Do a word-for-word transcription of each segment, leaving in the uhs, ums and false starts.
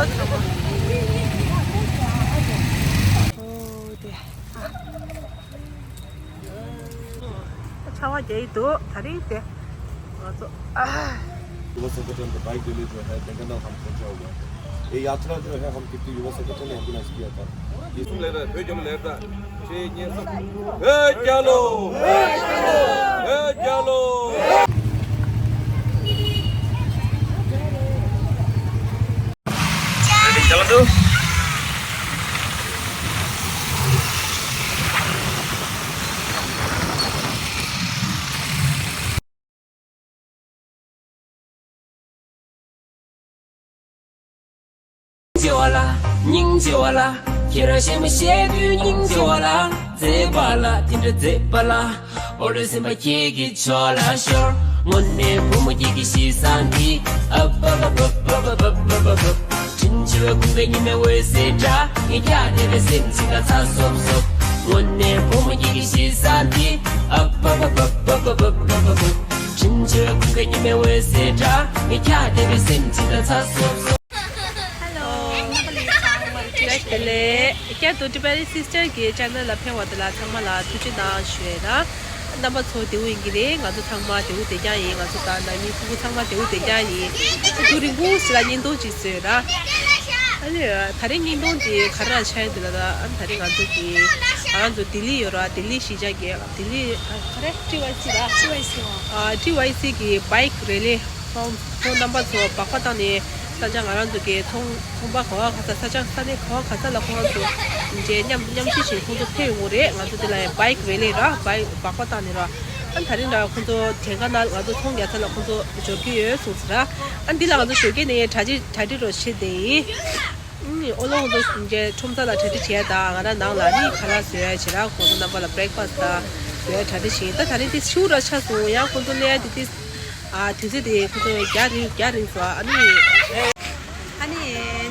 ཨོ་དེ། ཨ། ཆར་པ་རྒྱག་གི་འདུག་ད་རིང་དེ། ང་ཚོ། ཨ། युवा संगठन का बाइक रैली जो है ढेंकानाल हम पहुंचा हुआ है। ये यात्रा जो है हम कितनी युवा संगठन ने ऑर्गेनाइज किया था। ये सुन ले रहे, भेज लो, ले रहा। ཆེ་ཉེ་ས། བོད་རྒྱལ་ལོ། བོད་རྒྱལ་ལོ། རེ་བ་འདུག་སྙིང་རྗེ་བ་ལ། སྙིང་རྗེ་བ་ལ། ཁྱེད་རང་གཞན་མ་བཤད་དུས་སྙིང་རྗེ་བ་ལ། མཛེས་པ་ལ་དེ་འདྲ་མཛེས་པ་ལ། འོ་རེ་སེམས་པ་ཁྱེད་ཀྱི་ཕྱོགས་ལ་ཤོར། དངོས་གནས་བུ་མོ་ཁྱེད་ཀྱི་གཤིས་བཟང་འདི། ཨ་བ་བ་བ། དྲིན་ཆེ་བའི་ཀུན་དགའ་ཉི་མའི་འོད་ཟེར་འདྲ། ངས་ཀྱང་དེ་རེ་སེམས་ཅིག་ལ་ཚ་སོབ་སོབ། དངོས་གནས་བུ་མོ་ཁྱེད་ཀྱི་གཤིས་བཟང་འདི། ཨ་བ་བ་བ། དྲིན་ཆེ་བའི་ཀུན་དགའ་ཉི་མའི་འོད་ཟེར་འདྲ། ངས་ཀྱང་དེ་རེ་སེམས་ཅིག་ལ་ཚ་སོབ་སོབ། ཧེ་ལོ། བཀྲ་ཤིས་བདེ་ལེགས། བསྐྱར་དུ་ཊི་བི་ཨེལ་སིས་ཊར་གི་ཅེ་ནལ་ལ་ཕེབས་པ་དེ་ལ་ཚང་མ་ལ་ཐུགས་རྗེ་གནང་ཞུ་ཡས་དང་། རྣམ་པ་ཚོ་བདེ་པོ་ཡིན་གྱི་རེད། ང་ཚོ་ཚང་མ་བདེ་པོ་བདེ་རྐྱང་ཡིན། ང་ཚོ་དང་ནང་མི་ཕྲུ་གུ་ཚང་མ་བདེ་པོ་བདེ་རྐྱང་ཡིན། ཨ་ནི་དུས་རིང་པོ་ཞིག་ལ་བརྙན་ཐུང་ཅིག་བཟོས་ཡོད་ར། ཨ་ནི་ད་རིང་བརྙན་ཐུང་དེ་ག་རེ་ཆགས་ཡོད་འདུག་ལབ་ན། ཨ་ནི་ད་རིང་ང་ཚོ་གི། ང་རང་ཚོ་ལྡི་ལི་ཡོད་ར། ལྡི་ལི་གཞིས་ཆགས་ཀྱི་ལྡི་ལི། ཨ། ག་རེ། ཊི་ཝའི་སི་ར། ཊི་ཝའི་སི། ཨ། ཊི་ཝའི་སི་གི་བྷའིཀ་རེ་ལི། ཁོང་ཁོང་རྣམ་པ་ཚོ་སྦག་སྦག་བཏང་ནས། ས་ཆ་ང་རང་ཚོ་གི་ཚོང་ཚོང་པ་ག་བ་ག་ས། ས་ཆ་ས་གནས་ག་བ་ག་ས་ལ་ཁོང་ཚོ་མཇལ། མཉམ་མཉམ་ཞུགས་བྱས་ཁོང་ཚོ་ཕེབས་ཡོང་གི་རེད། ང་ཚོ་འདི་ལ་ཡང་བྷའིཀ་རེ་ལི་ར། བྷའིཀ་སྦག་སྦག་བཏང་ནས་ར། ཨ་ནི་ད་རིང་ར་ཁོང་ཚོ་ཌེང་ཀ་ནཱལ་ང་ཚོ་ཚོང་རྒྱག་ས་ལ་ཁོང་ཚོ་འབྱོར་གྱི་ཡོད་གསུངས་སོང་ར། ཨ་ནི་འདི་ལ་ང་ཚོ་ཞོགས་ཀས་ནས་གྲ་སྒྲིག་གྲ་སྒྲིག་རོགས་བྱེད་དེ་ཡིན། ཨུམ། ཨོ་ལོ། ཁོང་ཚོ་མཇལ། ཁྲོམ་ས་ལ་གྲ་སྒྲིག་བྱས་དང་། ང་རང་ནང་ལ་ནི་ཁ་ལག་བཟོ་ཡ་བྱེད་ར། ཁོང་ཚོ་རྣམ་པ་ལ་བྷི་རེག་ཕ་སི་དང་བཟོ་ཡ་གྲ་སྒྲིག་བྱེད། ད་ད་རིང་དེ་ཤུ་ར་ཆ་སོང་ཡང་ཁོང་ཚོ་ལས་ཡ་དེ་དེ། ཨ། དུས་ཚོད་དེ་ཁོང་ཚོ་རྒྱག་རིང་རྒྱག་རིང་སོང་། ཨ་ནི། ཨ་ནི་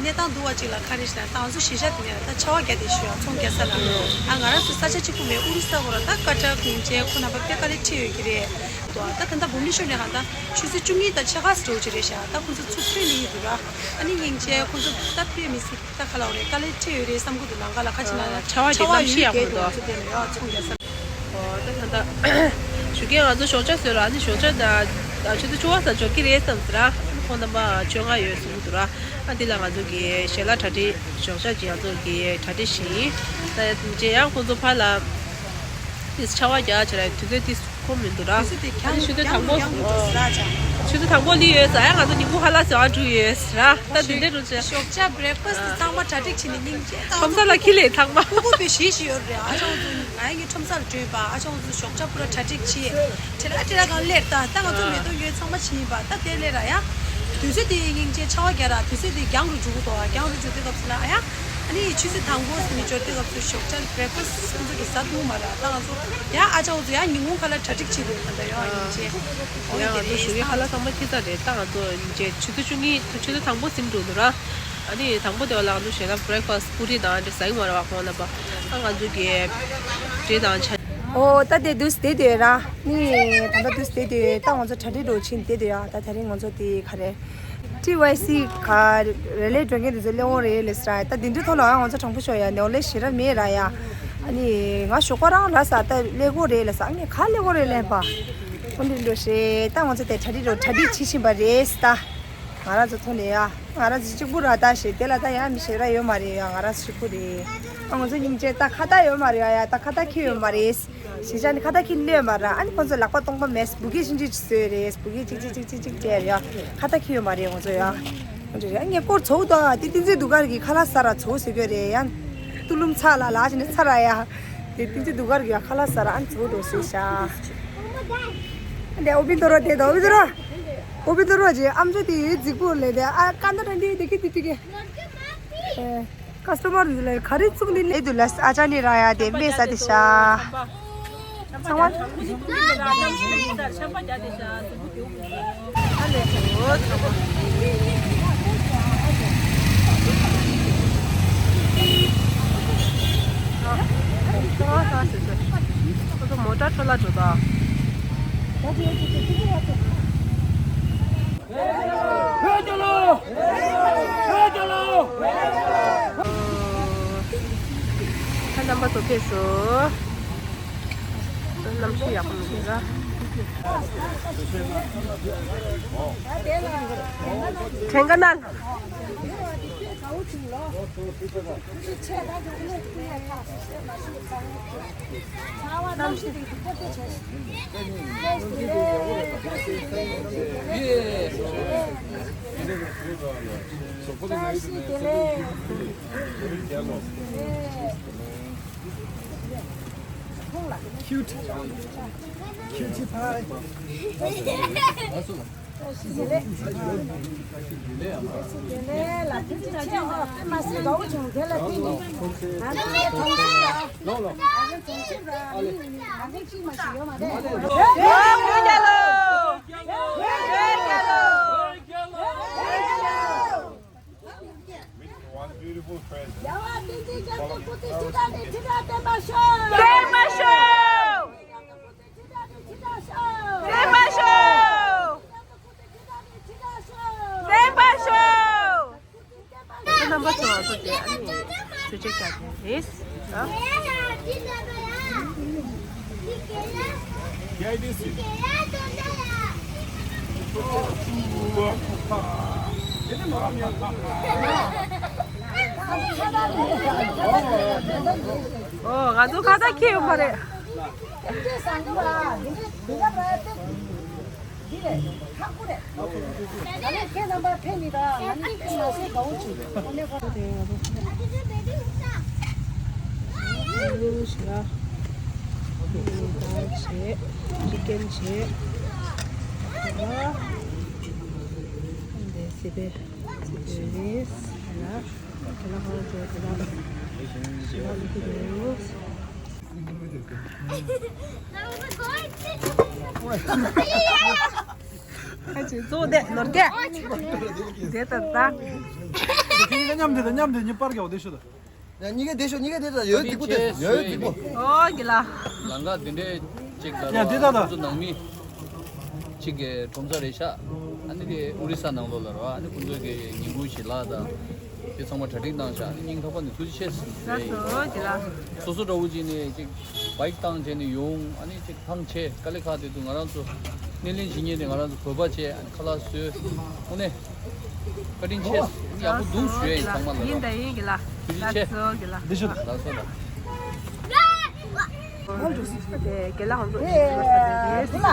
གནས་སྟངས་སྡུག་པ་ཅིག་ལ་ག་རེ་ཞེ་ན། ད་ང་ཚོ་གཞིས་ཆགས་དེ་ནས་ད་ཆར་པ་རྒྱག་བསྡད་ཤག་ཡ། ཚོང་རྒྱག་ས་ལ། ཨ། ང་རང་ཚོ་ས་ཆ་གཅིག་པུ་མེད། ཨོ་རི་ས་ཁོ་ར། ད་ཀ་ཊར་སྙིང་རྗེ་ཁོ་རྣམ་པ་དཔེ་དཀའ་ལས་ཁྲིད་ཡོད་ཀྱི་རེད། ད་ད་ད་ལྟ་བུ་མི་ཤོར་ནས་གང་ལྟར་ཆུ་ཚོད་བཅུ་གཉིས་དང་ཕྱེད་ཀ་ཙམ་འགྲོ་གི་རེད་ཤག་ད་ཁོང་ཚོ་ཚུར་ཐོན་ནས་ཡིན་འདུག་ར། ཨ་ནི་སྙིང་རྗེ་ཁོང་ཚོ་ད་ཕེབས་མི་སྲིད། ད་ག་ལབ་རེད། དཀའ་ལས་ཁྲིད་ཡོད་རེད་བསམ་གྱི་འདུག་ནམ་མཁའ་ལ་ཁ་ཕྱི་ན་ཆར་པ་ཆར་པ་ཡོད་གནམ་གཤིས་ཡག་པོ་མི་འདུག་ང་ཚོ་དེ་ལ་ཡ་ཚོང་རྒྱག་ས། ཨོ། ད་ད་ད་ཞོགས་ཀས་ང་ཚོ་ཞོགས་ཇ་བཟོས་ར། ཨ་ནི་ཞོགས་ཇ་ད་ཆུ་ཚོད་བཅུ་པ་ཙམ་འབྱོར་གྱི་རེད་བསམ་ཟེར་ར། ཨ་ནི་ཁོང་རྣམ་པ་བཅོ་ལྔ་ཡོད་གསུང་གི་འདུག་ར། ཨ་འདི་ལ་ང་ཚོ་གི་ཞལ་ལག་གྲ་སྒྲིག་ཞོགས་ཇ་གྱི་ང་ཚོ་གི་གྲ་སྒྲིག་བྱེད་ཡིན། ད་རྗེས་ཡང་ཁོང་ཚོ་ཕར་ལ་ཏིས་ཆར་པ་རྒྱག་བྱས་ར། དུས་ཚོད་ཏིས་ཁོམ་མི་འདུག་ར། ཨ་ནི་ཆུ་ཚོད་དང་པོ། ཆུ་ཚོད་དང་པོ་ལུས་ཡོད་ཙང་ཡང་ང་ཚོ་ཉིན་གུང་ཧ་ལ་ཟེར་བ་འགྲོ་ཡོད་ར། ད་དེ་འདྲ་འགྲོ་ཆེ། ཞོགས་ཇ་བྷི་རེག་ཕ་སི་ཚང་མ་གྲ་སྒྲིག་བྱས་ནས་སྙིང་རྗེ། ཁྲོམ་ས་ལ་ཁྱི་ལས་ཚང་མ། ཕྲུ་གུ་བེད་ཤེས་ཤིག་ཡོད་རེད། ཨ་ཅག་ཚོ་ང་ཡི་ཁྲོམ་ས་ལ་བྲོས་པ། ཨ་ཅག་ཚོ་ཞོགས་ཇ་པུ་ར་གྲ་སྒྲིག་བྱས། དེ་ལ་དེ་ལ་གང་སླེབས་ད། ད་ང་ཚོ་མེ་ཏོག་ཡོད་ཚང་མ་བྱིན་པ། ད་དེ་སླེབས་ར་ཡ། དུས་ཚོད་དེ་སྙིང་རྗེ་ཆར་པ་རྒྱག་ར། དུས་ཚོད་དེ་རྒྱང་རུ་འགྲོ་གི་འདུག་རྒྱང་རུ་འགྲོ་དུས་སྐབས་སུ་ལ་ཨ་ཡ། ཨ་ནི་ཆུ་ཚོད་དང་པོ་ཟིན་ནས་འབྱོར་དུས་སྐབས་སུ་ཞོགས་ཇ་བྷི་རེག་ཕ་སི་ཁོང་ཚོ་གི་ཟ་ཐུབ་མ་ར། ད་ང་ཚོ་ཡ་ཨ་ཅག་ཚོ་ཡ་ཉིན་གུང་ཁ་ལག་གྲ་སྒྲིག་བྱེད་དགོས་ད་ལྟ་ཡོང་ཨ་ཡིན་ཅེ། ཨོ་ཡ་ཡིན་དེ་ང་ཚོ་རེད། ཞོགས་ཀས་ཁ་ལག་ཚང་མ་ཁྱི་ཚ་རེད། ད་ང་ཚོ་ཡིན་ཅེ་ཆུ་ཚོད་བཅུ་གཉིས་ཆུ་ཚོད་དང་པོ་ཟིན་འགྲོ་འདུག་ར། ཨ་ནི་དང་པོ་དེ་བ་ལ་ང་ཚོ་ཞལ་ལག་བྷི་རེག་ཕ་སི་པུ་རི་དང་དེ་ཟ་གི་མ་ར་བ། ཁོང་རྣམ་པ་ཨ་ང་ཚོ་གི་འབྲས་དང་ཆ། ཨོ་ད་དེ་དུས་དེ་དུས་ར། ནི་ད་ལྟ་དུས་དེ་དུས་ད་ང་ཚོ་གྲ་སྒྲིག་འགྲོ་ཕྱིན་དེ་དུས་ཡ། ད་དེ་རིང་ང་ཚོ་དེ་ག་རེ། ཊི་ཝའི་སི་ག་རེ་ལས་སྒྲོན་མཁན་དེ་ཚོ་སླེབས་འོང་རེད་ལབ་ཟེར་ར། ད་དེ་འདྲའི་ཐོག་ལ་ང་ཚོ་དྲང་པོ་ཤོད་ཡ། ནོར་ལས་ཞེ་དྲག་མེད་ར་ཡ། ཨ་ནི་ང་ཞོགས་པ་རང་ལ་ས་ད་སླེབས་དགོས་རེད་ལབ་ས། ཨ་ནི་ག་སླེབས་དགོས་རེད་ལབ་པ། འོ་འདི་འགྲོ་ཞེས་ད་ང་ཚོ་དེ་གྲ་སྒྲིག་འགྲོ་གྲ་སྒྲིག་བྱེད་བཞིན་པ་རེད་ད། ང་རང་ཚོ་ཐོག་ནས་ཡ། ང་རང་ཚོ་གཅིག་པུ་ར་ད་ཞེས་དེ་ལ་ད་ཡ་མི་ཞེ་དྲག་ཡོད་མ་རེད་ཡ། ང་རང་ཚོ་གཅིག་པུ་རེད། ཨ་ང་ཚོ་སྙིང་རྗེ་ད་ཁ་བཏགས་ཡོད་མ་རེད་ཡ། ད་ཁ་བཏགས་ཁྱེར་ཡོད་མ་རེད། གཞིས་ཆགས་ནས་ཁ་བཏགས་ཁྱེར་སླེབས་མ་ར། ཨ་ནི་ཁོང་ཚོ་ལག་པ་སྟོང་པ་མེད། སྦུ་གུ་ཆུང་ཆུང་ཅིག་བཟོས་རེད། སྦུ་གུ་ཅིག་ཅིག་ཅིག་ཅིག་བྱས་རེད་ཡ། ཁ་བཏགས་ཁྱེར་ཡོད་མ་རེད་ཁོང་ཚོ་ཡ། ཁོང་ཚོ་རེད། ངས་སྐོར་ཚོ་དང་དེ་བསྟན་འཛིན་གདུགས་དཀར་གྱི་ཁ་ལག་ཟ་ར་ཚོ་ཟེར་གྱི་རེད་ཡ། ཏུ་ལུམ་ཚ་ལ་ལ་ཅི་ནས་ཚ་ར་ཡ། དེ་བསྟན་འཛིན་གདུགས་དཀར་གྱི་ཁ་ལག་ཟ་ར་ཨ་ནི་ཚོ་འགྲོ་ཟེར་ཤག་འདི་ཨོ་བི་ཏོ་རོ་དེ་ད་ཨོ་བི་ཏོ་རོ། ཨོ་བི་ཏོ་རོ་ཅེ་ཨམ་ཅོ་དེ་རྫིག་པོ་ལས་དེ་ཨ་ཀ་འདོ་ར་འདི་དེ་ཁི་དེ་ཏི་ཀེ། ཨེ། ཀ་སི་ཊོ་མར་འདི་ལ་ག་རེ་བཙུགས་ནི་ལེ་དུ་ལ་ཨ་ཅག་ནི་ར་ཡ་དེ་མེ་ས་དེ་ཤ། ཚང་མ། མོ་ཊ་འཕྲོ་བརླག་འགྲོ་ད། བོད་རྒྱལ་ལོ། བོད་རྒྱལ་ལོ། རྣམ་པ་ཚོ་ཕེབས་སོང་། གནམ་གཤིས་ཡག་པོ་མི་འདུག་ལ། དྲན་ག་ན། Cute. Cutie pie. One beautiful friend. རྣམ་པ་ཚོ་ཚོ་དེ་ཨ་ནི་ཚོད་ཆེ་བྱ་དེ་རེད། ཨོ་ང་ཚོ་ཁ་ཚ་ཁེ་ཡོད་མ་རེད། འདི་རེད། ཁག་པོ་རེད། ང་ནི་ཁྱེད་རྣམ་པ་ཕེབས་མི་དང་ང་ནི་ཁྱེད་མ་ཟད་དགའ་བོ་བྱུང་། ཨ་ནི་ཁོ་དེ་ང་ཚོ་ཞིག་ལ་ད་བྱེད་ཅི་ཀན་བྱེད་ལ་འདི་སི་པེ་སི་པེ་རེད་ལ་དེ་ལ་ཧོ་དེ་དེ་ལ་ཞིག་ལ་ལུ་གུ་རེད། ཁ་ཅིག་གཙོ་བོ་དེ་ནོར་གེ། དེ་ལྟར་ད། དེ་གཉིས་ཀ་མཉམ་དེ་དང་མཉམ་དེ་གཉིས་པར་རྒྱག་དེ་ཤོད་དང་། ཡ་གཉིས་ཀ་དེ་ཤོད། གཉིས་ཀ་དེ་དང་ཡོད་སྡིག་པོ་དེ་ཡོད་སྡིག་པོ། ཨོ་གི་ལ། ལང་ཀ་དེ་འདྲའི་ཅིག་ལ་ཡ་དེ་ད་ད། ཁོང་ཚོ་ནང་མི་ཅིག་གི་ཁྲོམ་ས་རེད་ཤག་ཨ་ནི་དེ་ཨོ་རི་ས་ནང་ལོགས་ལ་རེད་བ། ཨ་ནི་ཁོང་ཚོ་གི་ཉིན་གུང་ཞིག་ལ་དང་། དེ་ཚང་མ་གྲ་སྒྲིག་གནང་ཤག་ཨ་ནི་སྙིང་ཐག་པ་ནས་ཐུགས་རྗེ་ཆེ་ཟེར་ལགས་སོ་གི་ལ། སོ་སོ་འདྲ་བོ་ཅིག་ནས་ཅིག་བྷའིག་བཏང་བྱས་ནས་ཡོང་། ཨ་ནི་ཅིག་ཐང་ཆད་དཀའ་ལས་ཁག་དེ་འདུག་ང་རང་ཚོ་སྣེ་ལེན་བྱེད་མཁན་དེ་ང་རང་ཚོ་བོད་པ་བྱས། ཨ་ནི་ཁ་ལག་བཟོས། དངོས་གནས་བཀའ་དྲིན་ཆེ། ཡག་པོ་འདུག་ཞུ་ཡ་ཡིན་ཚང་མ་ལ། ཡིན་ད་ཡིན་གི་ལ། ཐུགས་རྗེ་ཆེ། ལགས་སོ་གི་ལ། འདི་ཤོད་དང་། ལགས་སོ་ལགས། དེ་རྒན་ལགས་ཧོན་ཏོ་ཨེ་ཡིན་པ་ས་དེ་རེད།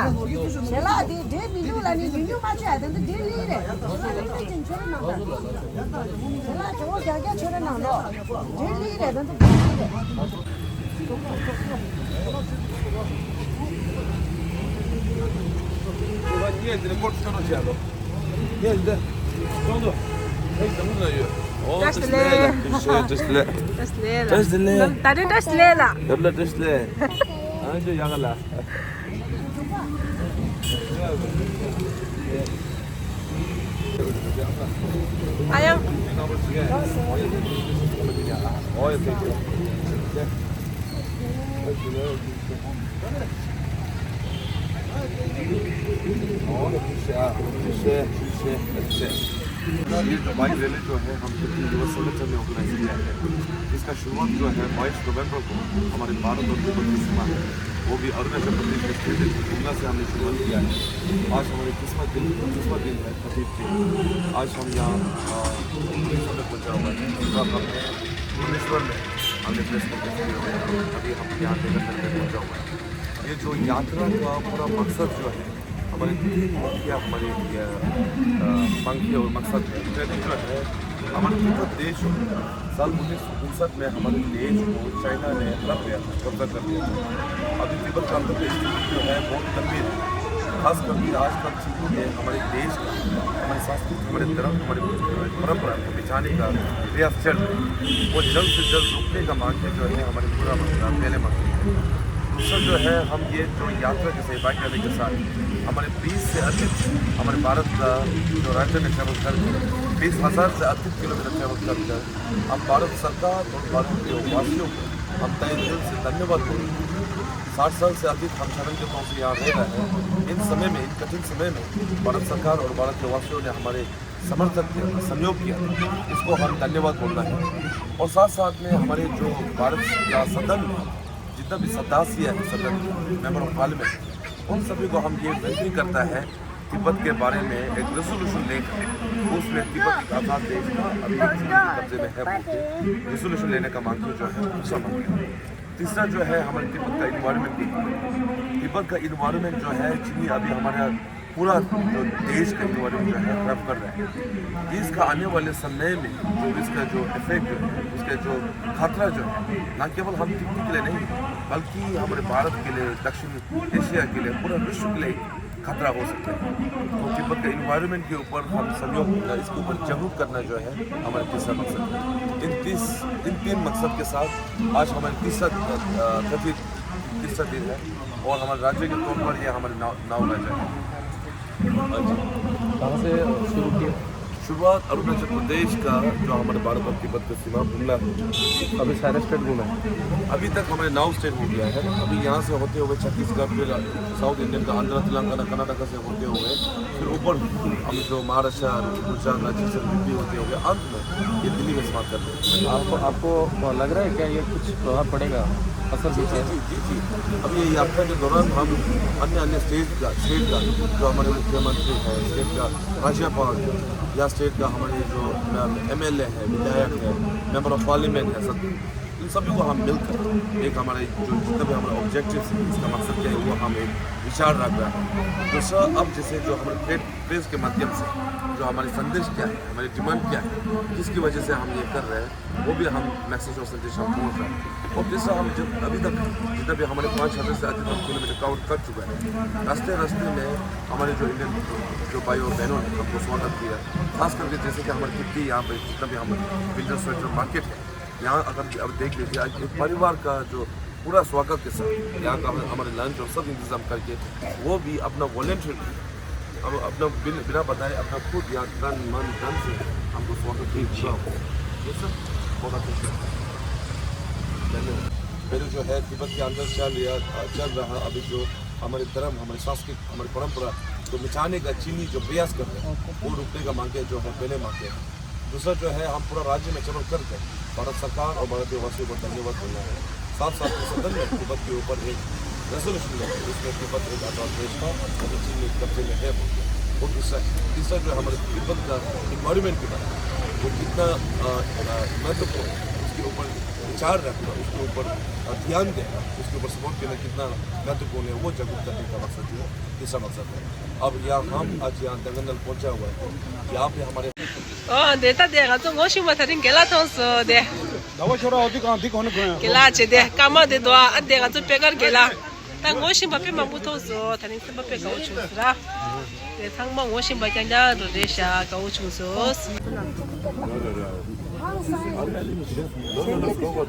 ཞལ་ལག་དེ་འབྲས་མི་འདུག་ལ་ནི་མི་འདུག་མ་ཆོད་ཡ་དེ་འདི་འབྲས་ལི་རེད། ཞལ་ལག་ཅིག་ཆོད་རེ་གནང་དང་། ཞལ་ལག་ཇོ་བོ་རྒྱག་རྒྱག་ཆོད་རེ་གནང་དང་། འབྲས་ལི་རེད་དེ་འདི་འབྲས་ལི་རེད། ངས་འདི་ནས་ཀོ་ཤོ་རོ་བྱས་ལོ། ངས་འདི་ཚོང་དུ་ཧེ་ཞང་ལ་ཡོད། ཨོ་བཀྲ་ཤིས་བཀྲ་ཤིས་བདེ་ལེགས། བཀྲ་ཤིས་བདེ་ལེགས། བཀྲ་ཤིས་བདེ་ལེགས། བཀྲ་ཤིས་བདེ་ལེགས། ད་དེ་བཀྲ་ཤིས་བདེ་ལེགས་ལ། ཡབ་ལ་བཀྲ་ཤིས་བདེ་ལེགས། ཨ་ཅོ་ཡག་ག་ལ། ཨ་ཡང་། ཨོ་ཡ་ཐེང་ཀྱུ། ये जो बाइक रैली जो है, हम फिफ्टीन दिवस संगठन ने ऑर्गेनाइज किया है, इसका शुरुआत जो है, बाईस नवंबर को हमारे भारत और तिब्बत की सीमा, वो भी अरुणाचल प्रदेश के स्थित डुंगा से हमने शुरुआत किया है। आज हमारे क्रिसमस दिन, क्रिसमस दिन है, अतीत के। आज हम यहाँ, अ, भुवनेश्वर में पहुँचा हुआ है। सुबह हमने भुवनेश्वर में हमने प्रेस कॉन्फ्रेंस किया हुआ है। अभी हम यहाँ देवघर में पहुँचा हुआ है। ये जो यात्रा का पूरा मकसद जो है, हमारे तीन मुख्य हमारे, अ, अ, मुख्य और मकसद है। पहले जो है, हमारे तिब्बत देश साल उन्नीस सौ उनसठ में हमारे देश को चाइना ने हड़प लिया था, कब्जा कर लिया था। अभी तिब्बत का अंदर देश जो है, बहुत लंबी है। खास करके आजकल चीज़ों में हमारे देश का, हमारी संस्कृति, हमारे धर्म, हमारे परंपरा को बचाने का प्रयास चल रहा है। वो जल्द से जल्द रुकने का मांग है जो है हमारे पूरा मांग, पहले मांग है। दूसरा जो है, हम ये जो यात्रा के साथ, बाइक रैली के साथ हमारे बीस से अधिक हमारे भारत का जो राज्य में ट्रैवल कर, बीस हज़ार से अधिक किलोमीटर ट्रैवल कर कर हम भारत सरकार और भारत के वासियों को हम तहे दिल से धन्यवाद बोलते हैं। साठ साल से अधिक हम शरण के तौर से यहाँ रह रहे हैं। इन समय में, इन कठिन समय में भारत सरकार और भारत के वासियों ने हमारे समर्थन किया था, सहयोग किया था, इसको हम धन्यवाद बोलना है। और साथ साथ में हमारे जो भारत का सदन में जितना भी सदस्य है, सदन, मेंबर ऑफ पार्लियामेंट, उन सभी को हम ये विनती करता है, तिब्बत के बारे में एक रेजोल्यूशन लेकर, उसमें तिब्बत एक आजाद देश था, अभी चीन के कब्जे में है बोल के रेजोल्यूशन लेने का मांग जो है, दूसरा मांग है। तीसरा जो है हमारे तिब्बत का इन्वायरमेंट, तिब्बत का इन्वायरमेंट जो है, चीनी अभी हमारे पूरा जो देश का इन्वायरमेंट जो है खराब कर रहा है। इसका आने वाले समय में जो इसका जो इफेक्ट जो है, इसका जो खतरा जो है, ना केवल हम तिब्बत के लिए नहीं, बल्कि हमारे भारत के लिए, दक्षिण एशिया के लिए, पूरा विश्व के लिए खतरा हो सकता है। तो तिब्बत का इन्वायरमेंट के ऊपर हम सहयोग, इसके ऊपर जागरूक करना जो है हमारे तीसरा मकसद है। इन तीस इन तीन मकसद के साथ आज हमारे तीसरा, अ, कथित तीसरा दिन है और हमारे राज्य के तौर पर यह हमारे नौ नौ राज्य है। हाँ जी। कहाँ से शुरू किया? शुरुआत अरुणाचल प्रदेश का, जो हमारे भारत और तिब्बत का सीमा, बुमला है। अभी सारे स्टेट घूमे? अभी तक हमारे नौ स्टेट हो गया है। अभी यहाँ से होते हुए छत्तीसगढ़, फिर साउथ इंडियन का आंध्र, तेलंगाना, कर्नाटक से होते हुए फिर ऊपर हम जो महाराष्ट्र, गुजरात, राजस्थान, यूपी होते हुए अंत में ये दिल्ली में समाप्त कर देंगे। आपको, आपको लग रहा है क्या ये कुछ प्रभाव पड़ेगा, असर कुछ है? जी, जी, जी। अब ये यात्रा के दौरान हम अन्य, अन्य स्टेट का, स्टेट का जो हमारे मुख्यमंत्री है, स्टेट का राज्यपाल या स्टेट का हमारे जो एमएलए है, विधायक है, मेंबर ऑफ पार्लियामेंट है, सब, इन सभी को हम मिलकर एक हमारे जो जितना भी हमारा ऑब्जेक्टिव है, इसका मकसद क्या है, वो हम एक विचार रख रहे हैं। दूसरा, अब जैसे जो हमारे प्रेस के माध्यम से जो हमारे संदेश क्या है, हमारी डिमांड क्या है, जिसकी वजह से हम ये कर रहे हैं, वो भी हम मैसेज और संदेश हम पहुँच रहे हैं। और तीसरा, हम जब अभी तक जितना भी हमारे पाँच हज़ार से अधिक हम किलोमीटर कवर कर चुका है, रास्ते रास्ते में हमारे जो इंडियन जो भाई और बहनों ने हमको स्वागत किया, खास करके जैसे कि हमारे तिब्बती यहाँ पे जितना भी हम विंटर स्वेटर मार्केट है, यहाँ अगर अब देख लीजिए, आज एक परिवार का जो पूरा स्वागत के साथ यहाँ का हमारे लंच और सब इंतजाम करके वो भी अपना वॉलंटियरली, हम अपना बिन, बिना बताए अपना खुद यहाँ तन मन धन से हमको स्वागत किया। ये सब बहुत अच्छा। धन्यवाद। पहले जो है तिब्बत के अंदर चल रहा, चल रहा अभी जो हमारे धर्म, हमारे संस्कृति, हमारी परंपरा को मिटाने का चीनी जो प्रयास कर रहे हैं, वो रुकने का मांग है, जो है पहले मांग है। दूसरा जो है, हम पूरा राज्य में चलो करके भारत सरकार और भारतीय वासियों को धन्यवाद बोलना है। साथ साथ में सदन में तिब्बत के ऊपर एक रेजोल्यूशन लेके उसमें तिब्बत एक आजाद देश था, अभी चीन के कब्जे में है बोल के। और दूसरा, तीसरा जो है हमारे तिब्बत का इन्वायरमेंट के बारे में, वो कितना अ, अ, महत्वपूर्ण है, उसके ऊपर विचार रखना, उसके ऊपर अ, ध्यान देना, उसके ऊपर सपोर्ट करना कितना महत्वपूर्ण है, वो जागरूक करने का मकसद जो है, तीसरा मकसद है। अब यहाँ हम आज यहाँ दंगनल पहुँचा हुआ है, यहाँ पे हमारे ཨོ་དེ་ལྟ་དེ་ང་ཚོ་ངོ་ཤེས་པ་དེ་རིང་རྒན་ལགས་མཐོང་སོང་དེ། ཟླ་བ་ཤོ་ར་འོ་དེ་གང་དེ་གོ་ནི་གོ་ཡང་རྒན་ལགས་བྱས་དེ་སྐར་མ་དེ་འདུག་ཨ་དེ་ང་ཚོ་པེ་ཀར་རྒན་ལགས། ད་ངོ་ཤེས་པ་དཔེ་མང་པོ་མཐོང་སོང་། དེ་རིང་སེམས་པ་དཔེ་དགའ་བོ་བྱུང་སོང་ར། དེ་ཚང་མ་ངོ་ཤེས་པ་རྐྱང་རྐྱང་འགྲོ་རེད་ཤག་དགའ་བོ་བྱུང་སོང་།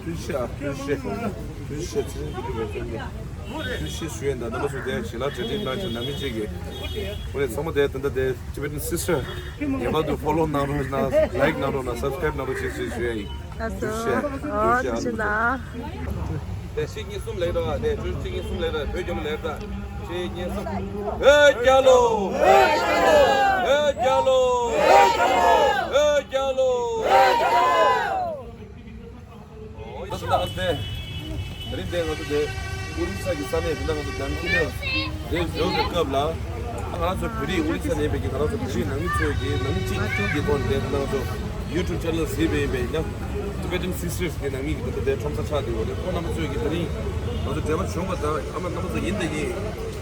དུས་ཤེས་དུས་ཤེས་དུས་ཤེས་ཚེ་རིང་དུས་ཤེས་ཞུ་ཡན་ད་ནམ་སུ་དེ་ཞེ་ལ་གྲ་སྒྲིག་གནང་ཞིང་ནང་མི་གཅིག་གིས་ཁོ་རེ་ཚང་མ་དེ་ད་ལྟ་དེ་Tibetan sister ངེས་པར་དུ་ཕོ་ལོ་གནང་རོགས་གནང་། ལའིཀ་གནང་རོགས་གནང་། སབ་སི་ཀ་རའིབ་གནང་རོགས་ཞེས་ཞུ་ཞུ་ཡ་ཡིན། ཨ་སོ། ཨོ་ཐུགས་རྗེ་གནང་། དེ་གཅིག་གཉིས་གསུམ་ལེགས་ར། དེ་བཅུ་གཅིག་གཉིས་གསུམ་ལེགས་ར། བོད་རྒྱལ་ལོ་ལེགས་ར། གཅིག་གཉིས་གསུམ། བོད་རྒྱལ་ལོ། བོད་རྒྱལ་ལོ། བོད་རྒྱལ་ལོ། བོད་རྒྱལ་ལོ། ད་ལྟ་དེ་རིང་དེ་ང་ཚོ་དེ་ཨོ་རི་ས་གི་ས་གནས་དེ་ན་ང་ཚོ་ལྡང་ཁུལ་ནས་དེ་འབྱོར་བའི་སྐབས་ལ། ང་རང་ཚོ་བོད་རིགས་ཨོ་རི་ས་ནས་ཡིན་པའི་གི་ང་རང་ཚོ་བོད་རིགས་ནང་མི་ཚོས་ཀྱི་ནང་མི་གཅིག་གཅིག་གི་ཐོག་ནས་དེ་ང་ཚོ་YouTube channel གཟིགས་པའི་ཡིན་པས་ན། Tibetan Sisters གི་ནང་མི་གི་ད་ལྟ་དེ་ཁྲོམ་ས་ཆགས་བསྡད་ཡོད་རེད། ཁོང་རྣམ་པ་ཚོས་ཀྱི་དེ་རིང་ང་ཚོ་འབྲེལ་བ་བྱུང་བ་དང་། ཨ་མ་རྣམ་པ་ཚོ་ཡིན་དང་ཡིན།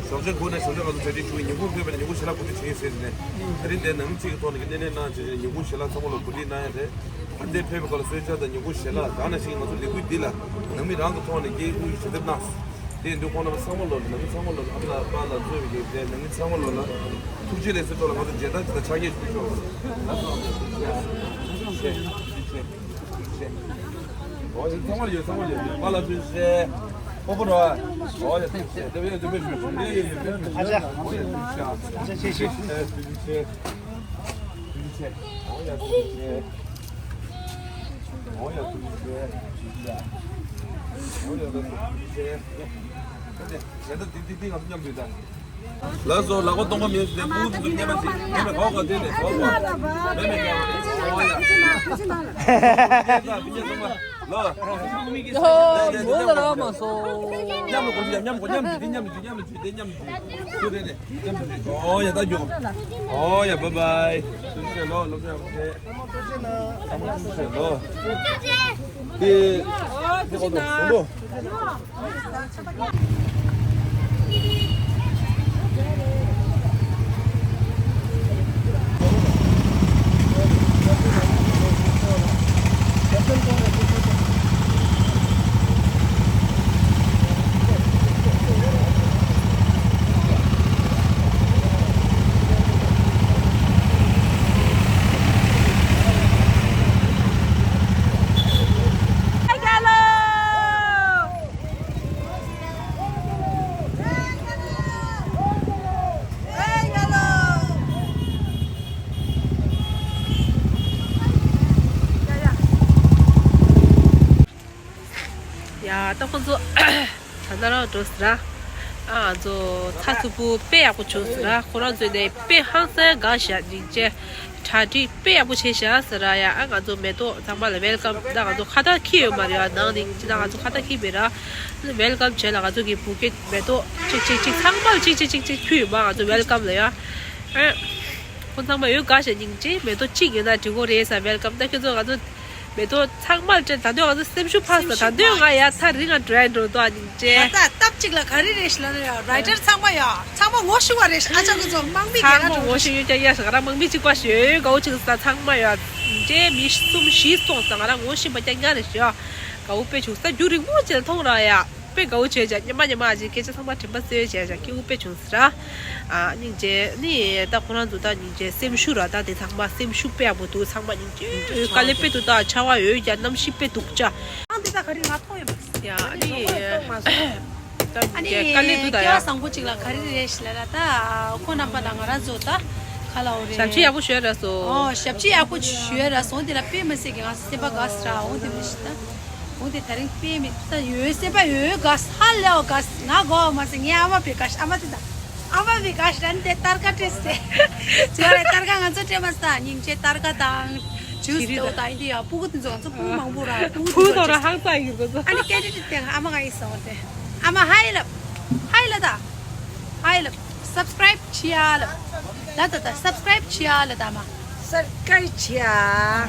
ཞོགས་ཇ་གོ་ནས་ཞོགས་ཇ་ང་ཚོ་གྲ་སྒྲིག་བྱུང་བའི་ཉིན་གུང་ཕེབས་པ་ནས་ཉིན་གུང་ཞལ་ལག་གོ་སྒྲིག་བྱེད་ཡིན་ཟེར་ནས། དེ་རིང་དེ་ནང་མི་གཅིག་གི་ཐོག་ནས་ཀྱི་སྣེ་ལེན་གནང་བྱས་ནས་ཉིན་གུང་ཞལ་ལག་ཚང་མ་ལ་གོ་སྒྲིག་གནང་ཡ་རེད། ཨ་འདིར་ཕེབས་པའི་སྐབས་ལ་གསོལ་ཇ་དང་ཉིན་གུང་ཞལ་ལག་གང་ནང་བཞིན་ང་ཚོ་ལས་འགུལ་འདི་ལ་ནང་མི་རང་གི་ཐོག་ནས་སྐད་དབུས་ཞལ་འདེབས་གནང་སོང་། དེ་ཡིན་དུས་ཁོང་རྣམ་པ་ཚང་མ་ལོ་ནང་མི་ཚང་མ་ལོ་ཨ་མ་ལགས་པཱ་ལགས་གཙོས་པའི་དེ་ནང་མི་ཚང་མ་ལོ་ལ་ཐུགས་རྗེ་ལེགས་སོ་ལ་ང་ཚོ་མཇལ་དར་ཅིག་དང་ཕྱག་འཁྱེར་ཞུ་ཆོག་ལགས་སོ། ཨོ་ཡ་ཚང་མ་ཡོད། ཚང་མ་ཡོད། པཱ་ལགས་ཐུགས་རྗེ་ཆེ། ཕོ་བོ་ར། ཨོ་ཡ་ཐུགས་རྗེ་ཆེ། དེ་བས་དེ་བས་ཞུ་ཞུ་ཡེ་ཡེ་ཡེ། ཨ་ཅག་ཨོ་ཡ་ཐུགས་རྗེ་ཆེ། ཨ་ཅག་ཆེ་ཆེ། ཐུགས་རྗེ་ཆེ། ཐུགས་རྗེ་ཆེ། ཨོ་ཡ་ཐུགས་རྗེ་ཆེ། ཨོ་ཡ་ཐུགས་རྗེ་ཆེ། ཨོ་ཡ་ཐུགས་རྗེ་ཆེ། ད་དེ་ད་དེ་དེ་དེ་ང་ཚོ་མཉམ་དུ་ཡོད་ད། ལགས་སོ། ལག་པ་སྟོང་པ་མེད་ཟེར། སྤུ་གུ་ཚོ་མཉམ་པ་ཞིག་མཉམ་པ་གོ་གོ་དེ་ནས་གོ་གོ་མེད་མེད་གོ་གོ་ལོ། ཡོ་མོ་ལ་ར་མ་སོ། མཉམ་ལ་གོ་མཉམ་མཉམ་གོ་མཉམ་གྱིས་དེ་མཉམ་གྱིས་མཉམ་གྱིས་དེ་མཉམ་གྱིས་དེ་རེད་རེད། མཉམ་གྱིས། ཨོ་ཡ་ད་རྒྱུགས། ཨོ་ཡ་བཱའི་བཱའི། ཐུགས་རྗེ་ཆེ་ལོ། ལོ་ཐུགས་རྗེ་ཆེ་ལོ། དེ་དེ་གོ་ནོ་སུ་ལོ། ཡ་ད་ཁོང་ཚོ་ད་ལྟ་རང་འགྲོ་ཟེར་ར། ཨ་ང་ཚོ་ཚ་ཚུ་པུ་དཔེ་ཡག་པོ་བྱུང་ཟེར་ར། ཁོ་རང་ཚོས་ནས་དཔེ་ཧང་སང་དགའ་ཤག་སྙིང་རྗེ། གྲ་སྒྲིག་དཔེ་ཡག་པོ་བྱས་ཤག་ཟེར་ར། ཡ་ཨ་ང་ཚོ་མེ་ཏོག་ཚང་མ་ལ་ཝེལ་ཀམ། ད་ང་ཚོ་ཁ་བཏགས་འཁྱེར་ཡོད་མ་རེད་ཡ། ནང་ནས་ཅི་ད་ང་ཚོ་ཁ་བཏགས་འཁྱེར་མེད་ར། ཝེལ་ཀམ་བྱས་ལ་ང་ཚོ་གི་བུ་ཀེ་མེ་ཏོག་གཅིག་གཅིག་གཅིག་ཚང་མ་ལ་གཅིག་གཅིག་གཅིག་གཅིག་ཕུལ་ཡོད་མ། ང་ཚོ་ཝེལ་ཀམ་ལ་ཡ། ཨ་ཁོ་ཚང་མ་ཡོད་དགའ་ཤག་སྙིང་རྗེ། མེ་ཏོག་གཅིག་ཡོད་ན་འགྲིག་གོ་རེད་ཟེར། ཝེལ་ཀམ། ད་ཁྱོད་ཚོ་ང་ཚོ་མེ་ཏོག་ཚང་མར་སྤྲད། ད་དུང་ང་ཚོ་སེམས་ཤུགས་འཕར་སོང་། ད་དུང་ང་ཡར་ཐག་རིང་ང་འགྲོ་ཡ་འགྲོ་འདུག་ཨ་སྙིང་རྗེ། ད་ལྟ་སྟབས་གཅིག་ལ་ག་རེ་རེད་ཤི་ལ་ནི་ཡ། རའི་ཊར་ཚང་མ་ཡ་ཚང་མ་ངོ་ཤེས་པ་རེད་ཤི། ཨ་ཅག་གི་ཚོ་དམག་མི་ཚང་མ་ངོ་ཤེས་ཡོད་ཀྱང་ཡ་ཤི་ག་ར་དམག་མི་གཅིག་པ་ཞིག་ཡོད་དགའ་བོ་ཅིག་ས་ཚང་མ་ཡ་སྙིང་རྗེ། མི་གསུམ་བཞི་སོང་ས་ང་ར་ངོ་ཤེས་པ་ཀྱང་ཉག་རེད་ཤི་ཡ། དགའ་བོ་དཔེ་བྱུང་ས། རྒྱུན་རིང་པོ་ཅིག་ལ་མཐོང་ར་ཡ། དཔེ་དགའ་བོ་བྱས་བྱས་ཉི་མ་ཉི་མ་ཅིག་སྐད་ཆ་ཚང་མ་དྲན་པ་གསོས་བྱས་བྱས་སྐྱིད་པོ་དཔེ་བྱུང་ཟེར་ར། ཨ་སྙིང་རྗེ་ནི་ད་ཁོ་རང་ཚོ་ད་སྙིང་རྗེ་སེམས་ཤུགས་ར། ད་དེ་ཚང་མ་སེམས་ཤུགས་དཔེ་ཡག་པོ་འདུག་ཚང་མ་སྙིང་རྗེ་དཀའ་ལས་དཔེ་འདུག་ད་ཆར་པ་ཡོད་ཀྱང་གནམ་གཤིས་དཔེ་སྡུག་ཅག་ཨང་འདི་ད་ག་རེ་ང་མཐོང་ཡོད་མ་རེད། ཡ་ཨ་ནི་ད་ཨ་ནི་དཀའ་ལས་འདུག་ད་སྐལ་ཡ། བ་བཟང་པོ་ཅིག་ལ་ག་རེ་རེད་ཞིག་ལ་ལ་ད་ཁོ་རྣམ་པ་དང་ང་རང་ཚོ་ད་ག་ལ་འོ་རེད། ཞབས་ཕྱི་ཡག་པོ་ཞུས་ར་སོ། ཨོ་ཞབས་ཕྱི་ཡག་པོ་ཞུས་ར་སོང་། དེ་ལ་དཔེ་མི་སྲིད་ཀྱི་ང་སེམས་པ་དགའ་སི་ར། འོ་དེ་མི་ཤི་ད། འོ་དེ་ད་རིང་དཔེ་མི་ད་ཡོད་སེམས་པ་ཡོད་དགའ་ས་ལེའོ་དགའ་ས་ང་གོ་མ་སེ་ངའི་ཨ་མ་པའི་དགའ་ཤ་ཨ་མ་དེ་ད་ཨ་མ་པའི་དགའ་ཤ་ད་ནི་དེ་སྟར་ཀ་སྤྲད་སེ་ཅི་ཡོད་རེད། སྟར་ཀ་ང་ཚོ་སྤྲད་མ་ས་སྙིང་རྗེ། སྟར་ཀ་དང་ཇུས་དེའོ་ད་ཡིན་དེ་ཡ་སྤུ་གུ་དེ་ཚོ་ང་ཚོ་སྤུ་གུ་མང་པོ་ར་སྤུ་གུ་དེ་ཚོ་ཧང་སང་ཡིན་ཁོ་ཚོ། ཨ་ནི་སྐད་ཆ་དེ་ཨ་མ་ང་ཡིན་སོང་དེ་ཨ་མ་ཧའི་ལབ་ཧའི་ལ་ད་ཧའི་ལབ་སབ་སི་ཀ་རའིབ་བྱེད་ཡ་ལབ་ལ་ད་ད་སབ་སི་ཀ་རའིབ་བྱེད་ཡ་ལ་ད་མ། སབ་སི་ཀ་རའིབ་བྱེད་ཡ།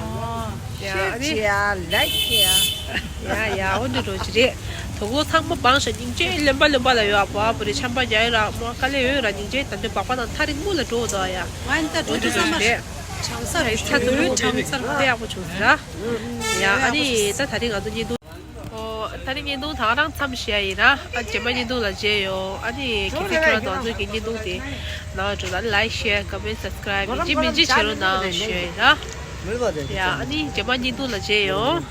ཨོ། ཤེར་བྱེད་ཡ། ལའིཀ་བྱེད་ཡ། ཡ་ཡ་འོ་འདི་འགྲོ་ཅི་རེད། དོ་གོ་ཚང་མ་བང་ཞིག་སྙིང་རྗེ་ལེན་པ་ལེན་པ་ལ་ཡོད་ཨ་པོ་ཨ་པོ་རེད། ཆམ་པ་རྒྱག་ཡོད་ར་མོ་དཀའ་ལས་ཡོད་ར་སྙིང་རྗེ། ད་འདོད་པགས་པ་དང་ཐག་རིང་མོ་ལ་འགྲོ་འདུག་ཨ་ཡ། ང་ད་འགྲོ་འོ་འདི་རྒྱུ་བསམ་པ་རེད། གྲང་ས་ཡ་རེད། ཚ་ཚ་འགྲོ་གྲང་ས་རེད། དེ་ཡག་པོ་བྱུང་ཟེར་ར། ཡ་ཨ་ནི་ད་ད་རིང་ང་ཚོ་བརྙན་ཐུང་། ཨོ། ད་རིང་བརྙན་ཐུང་ད་ག་རང་མཚམས་བཞག་ཡིན་ར། ཨ་རྗེས་མ་བརྙན་ཐུང་ལ་མཇལ་ཡོང་། ཨ་ནི་གལ་སྲིད་ཁྱོད་རང་ཚོ་ང་ཚོའི་གི་བརྙན་ཐུང་དེ་ནང་འགྲོ་ན་ལའིཀ་ཤེར་ཀོ་མེན་སབ་སི་ཀ་རའིབ་ཡིན་གཅིག་མིན་གཅིག་བྱེད་རོགས་གནང་ཞུ་ཡ་ཡིན་ར། ཡ་ཨ་ནི་རྗེས་མ་བརྙན་ཐུང་ལ་མཇལ་ཡོང་།